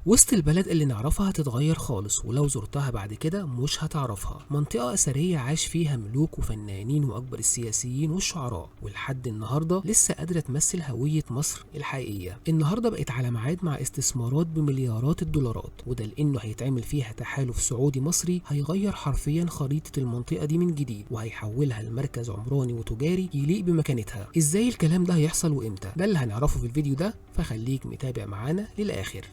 وسط البلد اللي نعرفها هتتغير خالص، ولو زرتها بعد كده مش هتعرفها. منطقة أثرية عاش فيها ملوك وفنانين وأكبر السياسيين والشعراء، ولحد النهاردة لسه قادرة تمثل هوية مصر الحقيقية. النهاردة بقت على ميعاد مع استثمارات بمليارات الدولارات، وده لأنه هيتعمل فيها تحالف سعودي مصري هيغير حرفيا خريطة المنطقة دي من جديد، وهيحولها لمركز عمراني وتجاري يليق بمكانتها. ازاي الكلام ده هيحصل وامتى؟ ده اللي هنعرفه في الفيديو ده، فخليك متابع معانا للآخر.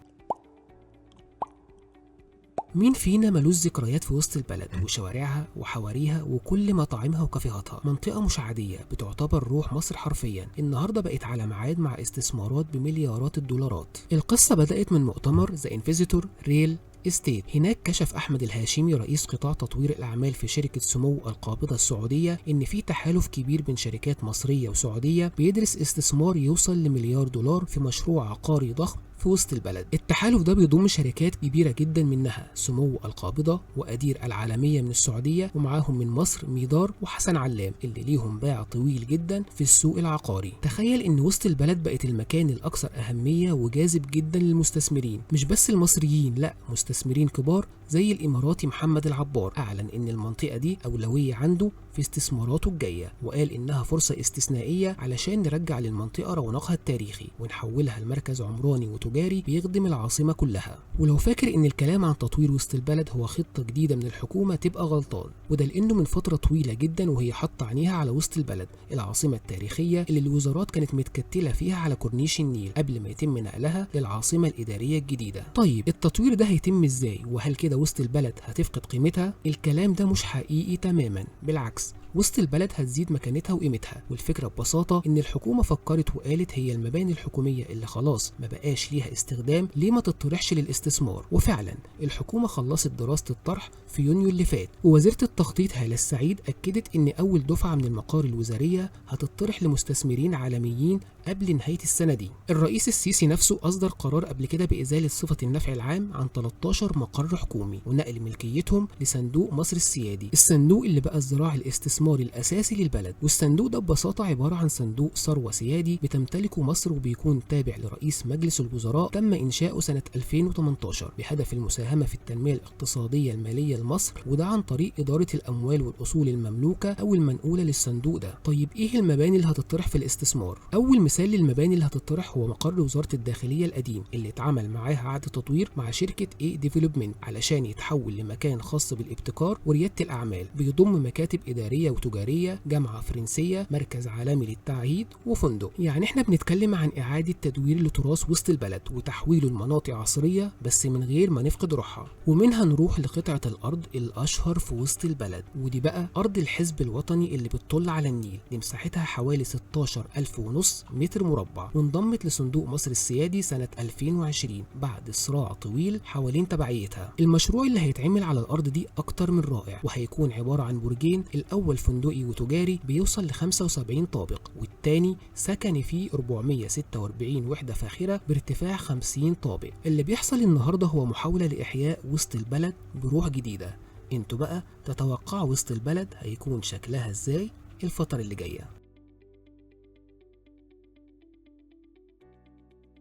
مين فينا ملوش ذكريات في وسط البلد وشوارعها وحواريها وكل مطاعمها وكافيهاتها؟ منطقة مش عادية بتعتبر روح مصر حرفيا. النهاردة بقت على ميعاد مع استثمارات بمليارات الدولارات. القصة بدأت من مؤتمر The Investor Real Estate. هناك كشف أحمد الهاشمي رئيس قطاع تطوير الأعمال في شركة سمو القابضة السعودية إن في تحالف كبير بين شركات مصرية وسعودية بيدرس استثمار يوصل لمليار دولار في مشروع عقاري ضخم في وسط البلد. التحالف ده بيضم شركات كبيرة جدا، منها سمو القابضة وأدير العالمية من السعودية، ومعاهم من مصر ميدار وحسن علام اللي ليهم باع طويل جدا في السوق العقاري. تخيل إن وسط البلد بقت المكان الأكثر أهمية وجاذب جدا للمستثمرين، مش بس المصريين، لا، مستثمرين كبار زي الإماراتي محمد العبار أعلن إن المنطقة دي أولوية عنده في استثماراته الجاية، وقال إنها فرصة استثنائية علشان نرجع للمنطقة رونقها التاريخي ونحولها لمركز عمراني وتجاري بيخدم العاصمة كلها. ولو فاكر إن الكلام عن تطوير وسط البلد هو خطة جديدة من الحكومة تبقى غلطان، وده لأنه من فترة طويلة جدا وهي حاطة عينيها على وسط البلد، العاصمة التاريخية اللي الوزارات كانت متكتلة فيها على كورنيش النيل قبل ما يتم نقلها للعاصمة الإدارية الجديدة. طيب التطوير ده هيتم إزاي؟ وهل كده وسط البلد هتفقد قيمتها؟ الكلام ده مش حقيقي تماما، بالعكس وسط البلد هتزيد مكانتها وقيمتها. والفكرة ببساطة إن الحكومة فكرت وقالت هي المباني الحكومية اللي خلاص ما بقاش ليها استخدام ليه ما تطرحش للاستثمار؟ وفعلا الحكومة خلصت دراسة الطرح في يونيو اللي فات، ووزيرة التخطيط هالة السعيد أكدت إن أول دفعة من المقار الوزارية هتطرح لمستثمرين عالميين قبل نهاية السنة دي. الرئيس السيسي نفسه أصدر قرار قبل كده بإزالة صفة النفع العام عن 13 مقر حكومي ونقل ملكيتهم لصندوق مصر السيادي، الصندوق اللي بقى الذراع الاستثماري الأساسي للبلد. والصندوق ده ببساطة عبارة عن صندوق ثروة سيادي بتمتلكه مصر وبيكون تابع لرئيس مجلس الوزراء، تم إنشاؤه سنة 2018 بهدف المساهمة في التنمية الاقتصادية المالية لمصر، وده عن طريق إدارة الأموال والأصول المملوكة أو المنقولة للصندوق ده. طيب إيه المباني اللي هتطرح في الاستثمار؟ أول مثال للمباني اللي هتطرح هو مقر وزارة الداخلية القديم اللي اتعمل معاها عقد تطوير مع شركة A Development علشان يتحول لمكان خاص بالابتكار وريادة الأعمال، بيضم مكاتب إدارية وتجارية، جامعة فرنسية، مركز عالمي للتعهيد، وفندق. يعني احنا بنتكلم عن إعادة تدوير لتراث وسط البلد وتحويله لمناطق عصرية بس من غير ما نفقد روحها. ومنها نروح لقطعة الأرض الأشهر في وسط البلد، ودي بقى أرض الحزب الوطني اللي بتطل على النيل، دي مساحتها حوالي 16,500 متر مربع، وانضمت لصندوق مصر السيادي سنة 2020 بعد صراع طويل حوالين تبعيتها. المشروع اللي هيتعمل على الأرض دي أكتر من رائع، وهيكون عبارة عن برجين، الأول فندقي وتجاري بيوصل ل 75 طابق، والتاني سكني فيه 446 وحدة فاخرة بارتفاع 50 طابق. اللي بيحصل النهاردة هو محاولة لإحياء وسط البلد بروح جديدة. انتوا بقى تتوقعوا وسط البلد هيكون شكلها ازاي الفترة اللي جاية؟